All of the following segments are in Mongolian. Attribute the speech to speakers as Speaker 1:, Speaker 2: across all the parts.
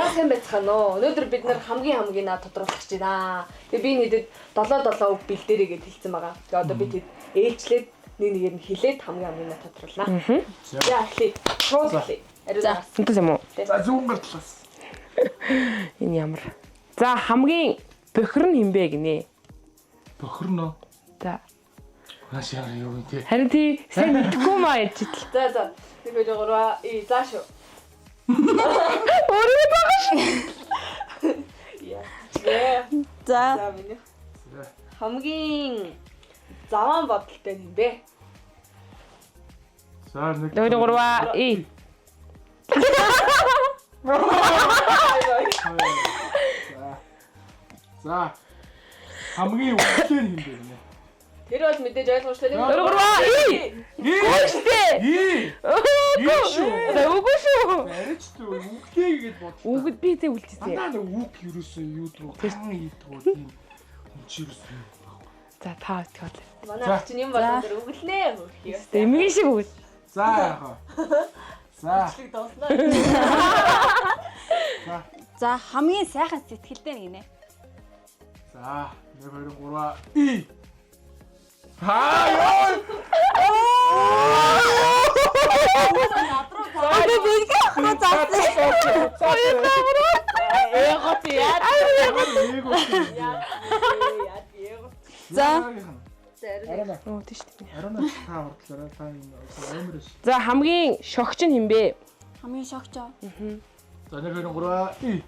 Speaker 1: За, сайн байцгаана уу. Өнөөдөр бид нар хамгийн хамгийн наа тодруулах гэж байна. Тэгээ би нэдэд 7 7 үг бэлдээрэй гэж хэлсэн байгаа. Тэгээ одоо би тэд ээлжлээд нэг нэгээр нь хэлээд хамгийн хамгийн наа тодруулнаа. За, эхлэе. Шууд эхлэе. Ариун.
Speaker 2: За.
Speaker 3: Үнтэй юм уу?
Speaker 4: За, зүүн гар талаас.
Speaker 3: Энэ ямар. За, хамгийн бохир нь хинбэ гинэ.
Speaker 4: Бохирно.
Speaker 3: За.
Speaker 4: Нааш ямар юу юм те.
Speaker 3: Харин тий сайн мэдэхгүй маа яаж итл.
Speaker 1: За. 1 2 3 и за шүү.
Speaker 3: Өөрөө байгаа шүү.
Speaker 1: Яа. Ээ.
Speaker 2: За.
Speaker 1: За, миний. Хамгийн заван бодолтой нь хинбэ?
Speaker 4: За, нэг.
Speaker 3: 1 2 3 и.
Speaker 4: За. За. Хамгийн үгтэй нь хин бэ гинэ.
Speaker 1: Тэр бол мэдээж ойлгомжтой.
Speaker 3: 2 3 и.
Speaker 4: И.
Speaker 3: Үгүй.
Speaker 4: И.
Speaker 3: Үгүй
Speaker 4: шүү.
Speaker 3: За, үгүй шүү.
Speaker 4: Арайч л үгтэй гэж бодлоо.
Speaker 3: Үгэд би зэ үлдчихсэн.
Speaker 4: Дандаа нэг үг ерөөсөө юу дүү ган ийдгүү тийм хүн чи ерөөсөө юм байхгүй.
Speaker 3: За, та тэгвэл.
Speaker 1: Манай
Speaker 4: За.
Speaker 1: ах чинь юм болгон дээр өглөнэ хөрхий.
Speaker 3: Эмгийн шиг үгэл.
Speaker 4: За, яах вэ? За.
Speaker 1: Бичлэг дууснаа.
Speaker 4: За.
Speaker 2: За, хамгийн сайхан сэтгэлтэй нэг нэ.
Speaker 4: За, 1 2 3 и. Хаа ёо.
Speaker 2: Одоо бэлгээ ах руу заасан.
Speaker 1: Эгот яа.
Speaker 4: Эго.
Speaker 1: Яа.
Speaker 2: За.
Speaker 1: За.
Speaker 3: Оо, тийш тийм.
Speaker 4: Аруна, та хурдлаарай, та энэ амар ш.
Speaker 3: За, хамгийн шогч нь хинбэ?
Speaker 2: Хамгийн шогчоо.
Speaker 4: За, 1 2 3 и.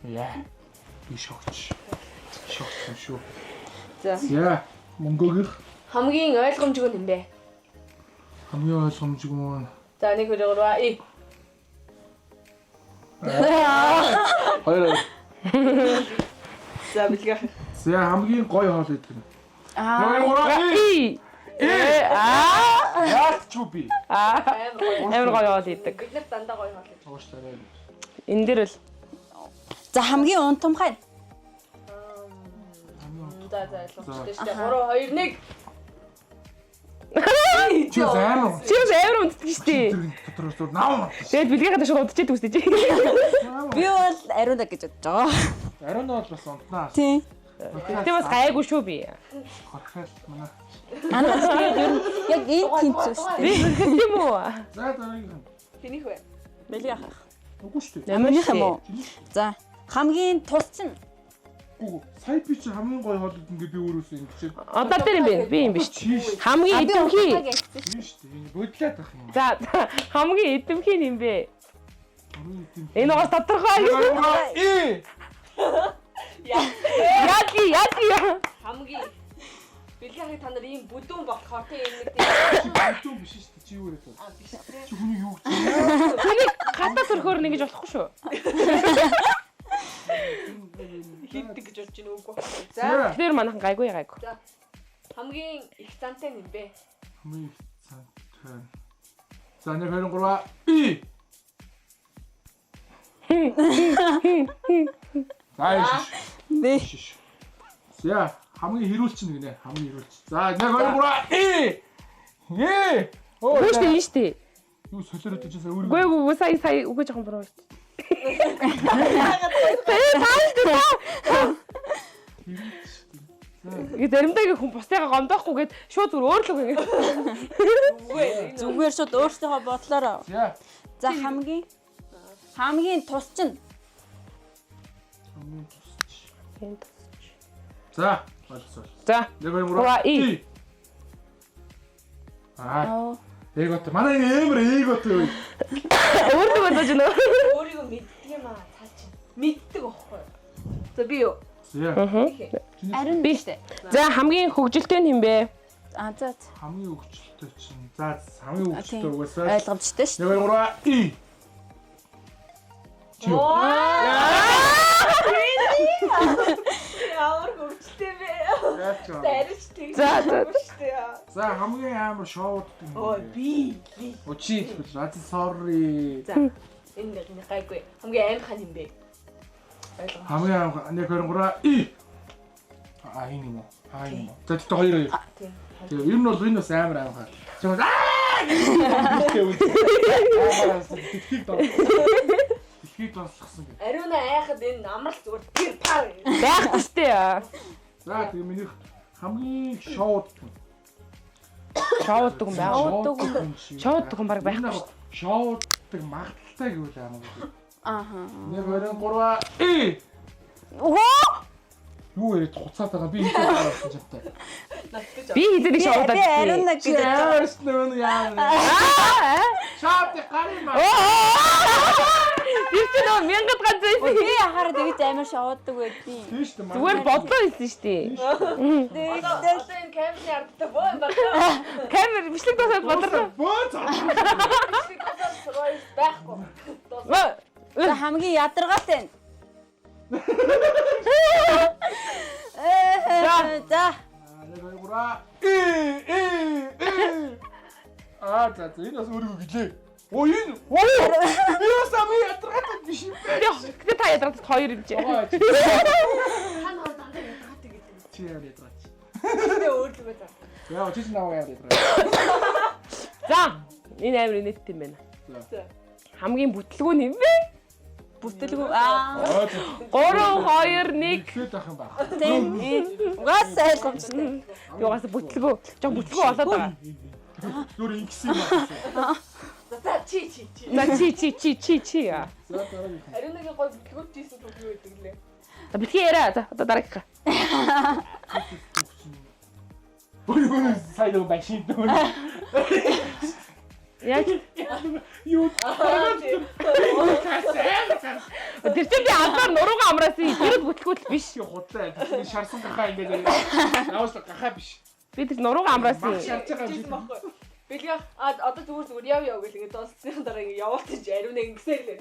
Speaker 4: Яа. Би шогч. Шогч юм шүү.
Speaker 1: За.
Speaker 4: За, мөнгөөгийнх.
Speaker 1: Хамгийн ойлгомжгүй нь хинбэ?
Speaker 4: Хамгийн ойлгомжгүй нь.
Speaker 1: За, 1 2 3 и.
Speaker 4: Хоёр.
Speaker 1: За, бэлгээ.
Speaker 4: За, хамгийн гоё хоол идэх нь.
Speaker 2: Аа.
Speaker 4: 1 2 3 и.
Speaker 3: И. Э аа.
Speaker 4: Яалч юу би?
Speaker 3: Аа.
Speaker 1: Амар гоё.
Speaker 3: Амар гоё хоол идэг.
Speaker 1: Бид нар дандаа гоё хоол идэх.
Speaker 4: Уушлаарай.
Speaker 3: Энэ дээр л
Speaker 2: За, хамгийн унтамхай.
Speaker 1: За, ойлгомжтой шүү дээ. 3 2 1.
Speaker 4: Чи бас амар.
Speaker 3: Чи бас амар унтдаг шүү дээ.
Speaker 4: Тэр дотор зүр нам.
Speaker 3: Тэгээд бэлгийнхээ шууд унтчихэдэг үстэй чи.
Speaker 2: Би бол ариундаг гэж бодож байгаа.
Speaker 4: Ариун бол бас унтнаа.
Speaker 2: Тийм.
Speaker 3: Тэ бас гайгүй шүү би.
Speaker 4: Хорхол манай.
Speaker 2: Манайх тэгээд ер нь яг энэ тэнцүү шүү
Speaker 3: Би
Speaker 2: дээ.
Speaker 3: хөрхөх юм уу?
Speaker 4: За, дараагийнх нь.
Speaker 1: Хинийх вэ?
Speaker 2: Бэлгээ ах.
Speaker 4: Үгүй шүү дээ.
Speaker 2: Минийх юм уу? За, хамгийн тулчин.
Speaker 4: Үгүй. Сая би чи хамгийн гоё хоол идэх ингээ би өөрөөсөө ингэж.
Speaker 3: Одоо дээр юм бэ? Би юм биш.
Speaker 4: Чи шүү.
Speaker 3: Хамгийн идэвхий.
Speaker 4: Чи шүү дээ. Энэ бодлоод байх юм.
Speaker 3: За, хамгийн идэвхий юм бэ?
Speaker 4: Хамгийн идэвхий.
Speaker 3: Энэ угаас тодорхой.
Speaker 4: И.
Speaker 3: Яаги, яаги.
Speaker 1: Хамгийн бэлгийн та нар ийм бүдүүн болохоор тийм нэг тийм
Speaker 4: Чи биш шүү дээ. Чи юу яриад байна?
Speaker 1: А, биш тийм.
Speaker 4: Чи хүний юу гэж?
Speaker 3: Хүний гадаа сөрхөөр нь ингэж болохгүй шүү.
Speaker 1: Хийдэг гэж бодож байна үгүй. За.
Speaker 4: За.
Speaker 3: Тэгэхээр манайхан гайгүй гайгүй.
Speaker 1: За. Хамгийн их зантай нь бэ?
Speaker 4: Хамгийн их цантай. За, 1 2 3 и. За, шиш.
Speaker 2: Бэ.
Speaker 4: Шиш. За, хамгийн хэрүүлч нь гинэ. Хамгийн хэрүүлч. За, 1 2 3 и. Э. Оо.
Speaker 3: Үгүй шүү дээ, энэ шүү дээ.
Speaker 4: Юу солиороод чи сая өөрөө.
Speaker 3: Үгүй үгүй, сая сая үгүй, жоохон буруу шүү дээ. Ингээ заримдаа ингээ хүн бусдыгаа гомдоохгүй гээд шууд зүгээр өөрлөг ингээ.
Speaker 1: Үгүй.
Speaker 2: Зүгээр шууд өөрсдийнхөө бодлороо.
Speaker 4: За.
Speaker 2: За, хамгийн хамгийн тусчин.
Speaker 4: Хамгийн тусч. За, ойлгосон.
Speaker 3: За.
Speaker 4: 1 2
Speaker 3: Гурван,
Speaker 4: 3
Speaker 3: и.
Speaker 4: и. Аа. Эготой. Манай энэ амар эготой юу?
Speaker 3: Өөрлөг бодож байна.
Speaker 1: Өөрийгөө мэддэг юм аа цаа чинь. Мэддэг аахгүй юу? За, би юу?
Speaker 4: За.
Speaker 2: Ариун
Speaker 3: Би
Speaker 2: шүү дээ.
Speaker 3: За, хамгийн хөгжилтэй нь хинбэ?
Speaker 2: Аа, за. За.
Speaker 4: Хамгийн хөгжилтэй чинь. За, хамгийн
Speaker 2: А,
Speaker 4: хөгжилтэй
Speaker 2: тийм.
Speaker 4: угаасаа.
Speaker 2: Ойлгомжтой шүү.
Speaker 4: 1 2 3 и. Чи юу?
Speaker 1: Ямар хөгжилтэй бэ?
Speaker 4: Яач вэ?
Speaker 1: Дариж тэг.
Speaker 3: За, за.
Speaker 1: Шүү дээ.
Speaker 4: За, хамгийн амар шоуддаг юм.
Speaker 1: Оо, би.
Speaker 4: Оо, чи хэлбэл. Аа, sorry.
Speaker 1: За. Энэ нэг гайгүй. Хамгийн аймхан юм бэ? Ойлгомжтой.
Speaker 4: Хамгийн амар 1 2 3 и. Аа, энэ юм уу? Аа, энэ юм уу? За, тэгтээ хоёр хоёр.
Speaker 1: Тийм.
Speaker 4: Тэгээ ер нь бол энэ бас амар амар. Чи бас аа! Дэлхийг дор. донслохсон гэх.
Speaker 1: Ариуна айхад энэ амрал зүгээр тэр пар.
Speaker 3: Байхгүй штэ.
Speaker 4: За тэгээ минийх хамгийн шоуд.
Speaker 3: Шоуддаг юм байна.
Speaker 2: Шоуддаг
Speaker 4: хүн.
Speaker 3: Шоуддаг хүн баг байхгүй шүү.
Speaker 4: Шоуддаг магадaltaй гэвэл амаагүй.
Speaker 2: Ааха.
Speaker 4: 1 2 3 э.
Speaker 2: Өө!
Speaker 4: Юу яриад хуцаад байгаа би энэ гарсан чамтай.
Speaker 3: Би хизээ нэг шоудаад.
Speaker 2: Би ариуна
Speaker 4: Чи
Speaker 2: гэж.
Speaker 4: амар нөө яа. Шоуд гарын маа.
Speaker 3: Тэр чинь нөгөө мянгад ганц байсан.
Speaker 2: Би яхаар тэгж амар шоуддаг байдیں۔
Speaker 4: Тийм шүү дээ.
Speaker 3: Зүгээр бодлоо хэлсэн шүү дээ.
Speaker 1: Одоо одоо энэ камерны ардтай боо юм байна.
Speaker 3: Камер бичлэг дуусаад бодлоо.
Speaker 4: Бөө за.
Speaker 1: Бичлэг дуусаад survivors байхгүй. Дуусаа.
Speaker 2: За хамгийн ядаргаатай нь.
Speaker 3: За.
Speaker 2: За.
Speaker 4: 1 2 3 э э э. Аа за за энэ бас өөрийгөө гэлээ. Оо энэ. Оо. Би бас хамгийн ядаргаатай биш юм бэ.
Speaker 3: Гэтэ та ядаргаатай хоёр юм чи.
Speaker 4: Оо,
Speaker 1: Та нар дандаа ядаргаатай гэдэг.
Speaker 4: Чи ямар ядаргаач.
Speaker 1: Тэгээ өөрлөгөө заа.
Speaker 4: Яа чи ч намайг ямар ядаргаач.
Speaker 3: За энэ амар инээдтэй юм байна.
Speaker 4: За.
Speaker 3: Хамгийн бүтлгүү нь юм бэ?
Speaker 2: Бүтэлгүй. Аа.
Speaker 4: Аа за.
Speaker 3: 3 2 1
Speaker 4: Тэгэхэд ах юм баг.
Speaker 2: Тийм. Угаас ойлгомжтой.
Speaker 3: Юугаас бүтлгүү. Жог бүтлгүү болоод байгаа.
Speaker 4: Зүгээр ингэсэн юм байна.
Speaker 1: За за чи чи чи.
Speaker 3: За чи чи чи чи чи.
Speaker 4: За дараагийнх.
Speaker 1: Ариунагийн гой бүтлгүүч хийсэн түүх юу гэдэг лээ.
Speaker 3: За битгий яриа. За одоо дараагийнхаа.
Speaker 4: Өөр сайн нэг машин дүүр.
Speaker 3: Яаж
Speaker 4: Юу
Speaker 3: тэр чинь би албаар нуруугаа амраасан. Тэр л бүтлгүү л биш.
Speaker 4: чи худлаа. Тэр шарсан гахаа ингээд наус гахаа биш.
Speaker 3: Би тэр нуруугаа амраасан.
Speaker 4: Мах шарж байгаа юм
Speaker 1: Хийсэн
Speaker 4: шиг.
Speaker 1: байхгүй. Бэлгээ а одоо зүгээр зүгээр яв яв гэл ингээд дуусны дараа ингээд явуулчих чи ариунаг ингэсээр лээ.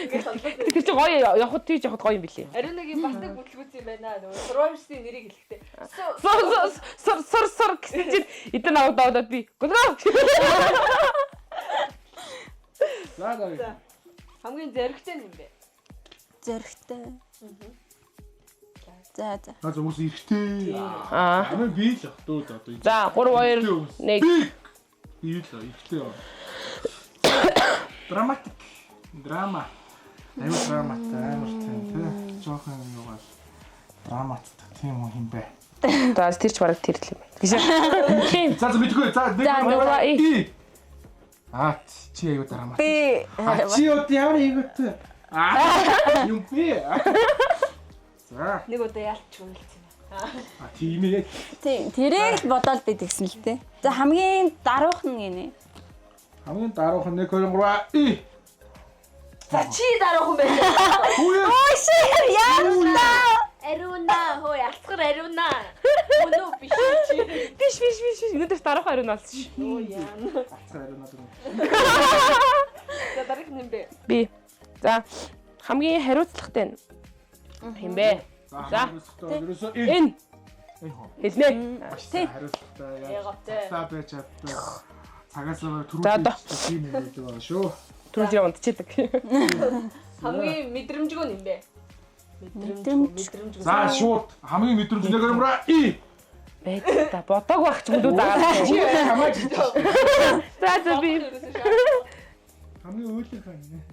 Speaker 1: Ингээд сонлоо.
Speaker 3: Тэр чинь гоё явхад тийж явхад гоё юм билий.
Speaker 1: Ариунагийн бас нэг бүтлгүүц юм байна. Нөгөө Survivors-ийн нэрийг хэлэхдээ.
Speaker 3: Сур сур сур сур гэсэн чинь эдэн аваад аваад би гоо.
Speaker 4: За дараагийнх.
Speaker 1: Хамгийн зоригтой нь юм бэ.
Speaker 2: Зөрөгтэй. За за.
Speaker 4: За зөв хүмүүс эргэтэй.
Speaker 3: Аа.
Speaker 4: Амин би л дөө одоо.
Speaker 3: За 3 2 1
Speaker 4: Би би л эргэтэй. Драматик. Драма. Аюу драматай амар тийм тий. Жохон юм юугаар драматтай тийм хүн юм бэ.
Speaker 3: За тэр ч бараг тэр л юм байна. Гэж.
Speaker 4: За за мэдгүй. За нэг
Speaker 2: За,
Speaker 4: хоёр,
Speaker 3: нэг,
Speaker 4: и. Аа чи аюу драмат.
Speaker 2: Би
Speaker 4: А чи одоо ямар аюутай. Аа юм бэ. За.
Speaker 1: Нэг удаа ялч үнэлсэн.
Speaker 4: А тийм ээ.
Speaker 2: тийм тэрийг л бодоол би тэгсэн л тээ. За хамгийн даруух нь гинэ.
Speaker 4: Хамгийн даруух нь 1 2 3 и.
Speaker 1: За чи даруухан байх.
Speaker 4: Үгүй.
Speaker 2: Ой шир яа.
Speaker 1: Ариуна хөө ялцгар ариуна. Өнөө биш чи.
Speaker 3: Биш биш биш биш. Өнөөдөр дараах хариу нь олсон ш.
Speaker 1: Өө яана.
Speaker 4: Ацгаар ариу надад.
Speaker 1: За дараах нь юм бэ.
Speaker 3: Би. За хамгийн хариуцлагатай нь юм бэ?
Speaker 4: За. Ерөөсөө энэ.
Speaker 3: Энэ
Speaker 4: Энэ хоо.
Speaker 3: хэлнэ.
Speaker 4: Маш сайн хариуцлагатай.
Speaker 1: Ягатай.
Speaker 4: Цаа байж чаддаг. Цагаас
Speaker 3: За, одоо.
Speaker 4: түрүүлж тийм юм байдаг байгаа шүү.
Speaker 3: Түрүүжээ унтчихдаг.
Speaker 1: Хамгийн мэдрэмжгүй нь юм бэ.
Speaker 2: Мэдрэмж.
Speaker 1: Мэдрэмжгүй.
Speaker 4: За шууд хамгийн мэдрэмж нэг юмраа и.
Speaker 3: Байж та бодог байх ч юм дүү заагаад.
Speaker 4: Чи хамаач.
Speaker 3: За за би
Speaker 4: Хамгийн үүлэх юм.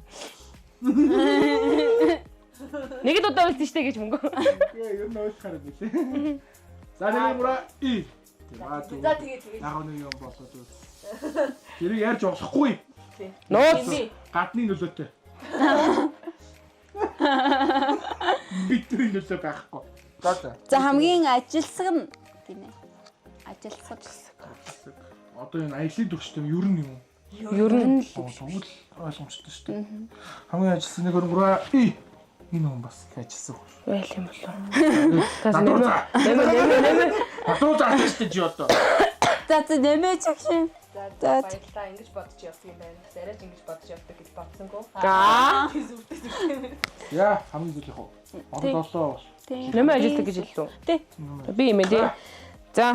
Speaker 3: нэг л удаа үлдсэн штэ гэж мөнгө.
Speaker 4: Үгүй ер нь ойлгохоор билээ. За нэг юмраа и.
Speaker 1: За тэгээ тэгээ.
Speaker 4: Яг нэг юм болоод үз. Тэрийг ярьж болохгүй.
Speaker 3: Нууц.
Speaker 1: Хими.
Speaker 4: Гадны нөлөөтэй. Бидний нөлөө байхгүй. За за.
Speaker 2: За хамгийн ажилсаг нь гинэ. Ажилсаг.
Speaker 4: Одоо энэ аялын төвчтэй юм ер нь юм уу?
Speaker 3: Ер нь
Speaker 4: Тэгвэл ойлгомжтой шүү дээ. Хамгийн ажилласан нэг өрөнгөрөө и. Энэ хүн бас их ажилласан хүн.
Speaker 3: байл юм болоо. За
Speaker 4: Над руу
Speaker 3: нэмэ
Speaker 4: за.
Speaker 3: нэмэ нэмэ нэмэ.
Speaker 4: Над руу заасан шүү дээ чи одоо.
Speaker 2: За за нэмээ чагшин.
Speaker 1: За
Speaker 2: За,
Speaker 1: баярлалаа. Ингэж бодож явсан юм байна. Бас арайч ингэж бодож явдаг гэж бодсонгүй.
Speaker 3: Аа.
Speaker 1: Зүвтэй зүвтэй.
Speaker 4: Яа, хамгийн зүйлийнх үү? Одоо долоо бол.
Speaker 2: Тийм.
Speaker 3: Нэмэ ажилтдаг гэж хэллүү.
Speaker 2: Тий.
Speaker 3: Би юм ээ тий. За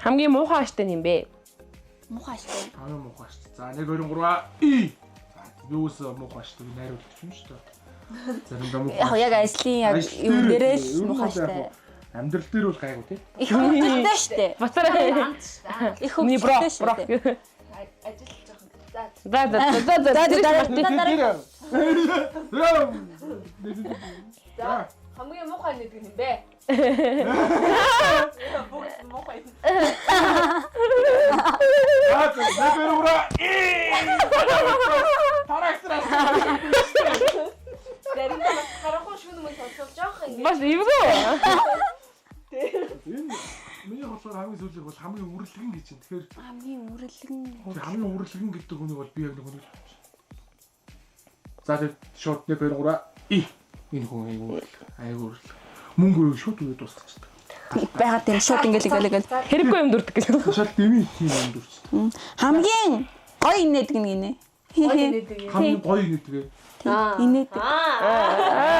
Speaker 3: хамгийн муухай аштай нь юм бэ?
Speaker 2: Муухай шүү.
Speaker 4: Хамгийн муухай шүү дээ. За 1 2 3 и. За юус муухай шүү дээ. Найруулагч юм шүү дээ. Заримдаа муухай.
Speaker 2: Яг яг ажлын яг
Speaker 4: Ажил
Speaker 2: юм
Speaker 4: дээр
Speaker 2: дээрээ
Speaker 4: ер
Speaker 2: л
Speaker 4: нь
Speaker 2: муухай
Speaker 4: бол яг
Speaker 2: шүү.
Speaker 4: Амьдрал дээр бол гайгүй тий.
Speaker 2: Их хөвгөлтэй шүү.
Speaker 3: Бацаарай.
Speaker 1: Анд шүү дээ.
Speaker 2: Их
Speaker 3: Миний бро
Speaker 2: хөвгөлтэй
Speaker 3: бро.
Speaker 2: шүү.
Speaker 1: Ажил жоохон. За За.
Speaker 3: За за за за.
Speaker 2: За,
Speaker 3: Тэр
Speaker 2: за,
Speaker 3: Мартин.
Speaker 2: за.
Speaker 1: За. Хамгийн муухай нэгдэг юм бэ? Бүгд муухай.
Speaker 4: За за нэг хоёр гурав. Тарагтраа.
Speaker 1: Заримдаа бас харанхуй шүн өмнө сонсвол жоохон ингэ.
Speaker 3: Бас эвгүй.
Speaker 4: Энэ миний бодлоор хамгийн сүүлийнх бол хамгийн үрлэгэн гэж байна. Тэгэхээр
Speaker 2: Хамгийн үрлэгэн.
Speaker 4: тэр хамгийн үрлэгэн гэдэг хүнийг бол би яг нэг хүнийг. За тэг шууд 1 2 3 и энэ хүн айгуу үрлэг. Айгуу үрлэг. Мөнгө юу шууд үе дуусчихдаг.
Speaker 2: Байгаад тийм шууд ингээл ингээл ингээл.
Speaker 3: Хэрэггүй юм дүрдэг гэж.
Speaker 4: Шал дэмий тийм юм дүрчдэг.
Speaker 2: Хамгийн гоё инээдэг нь гинэ.
Speaker 1: Гоё инээдэг юм.
Speaker 4: Хамгийн гоё гэдэг.
Speaker 1: Аа.
Speaker 2: Инээдэг.
Speaker 1: Аа.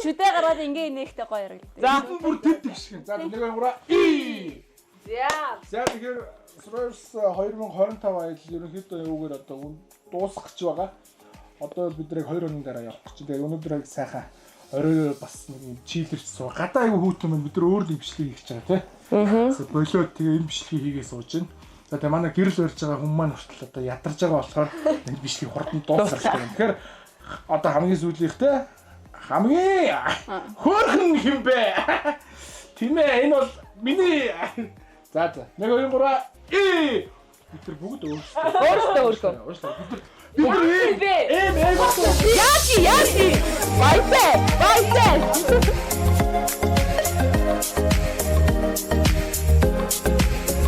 Speaker 2: Шүдэ гараад ингээ инээхтэй гоё яригддаг.
Speaker 3: За.
Speaker 4: Бүр тэд тэгшгэн. За 1 2 3 и.
Speaker 1: За.
Speaker 4: За тэгэхээр Survivors 2025 аялал ерөнхийдөө юугаар одоо дуусах гэж байгаа. Одоо бол бид нэг 2 хоногийн дараа явах гэж. Тэгээ өнөөдөр яг сайхан орой бас нэг юм чийлэрч суу. Гадаа айгүй хүүтэн маань бид нар өөр нэг бичлэг хийх гэж байгаа тий. Аа. Болоод тэгээ энэ бичлэгийг хийгээ сууж байна. За тэгээ манай гэрэл барьж байгаа хүн маань хүртэл одоо ядарч байгаа болохоор энэ бичлэг хурдан дуусах хэрэгтэй. Тэгэхээр одоо хамгийн сүүлийнхтэй хамгийн хөөрхөн хин бэ? Тийм ээ энэ бол миний За за 1 2 3 и бид нар бүгд өөрсдөө
Speaker 3: Өөртөө өөртөө.
Speaker 4: өөрсдөө бид нар бид нар
Speaker 3: Бэ.
Speaker 4: эм эм
Speaker 3: Яаж яаж? Баясаа. Баясаа.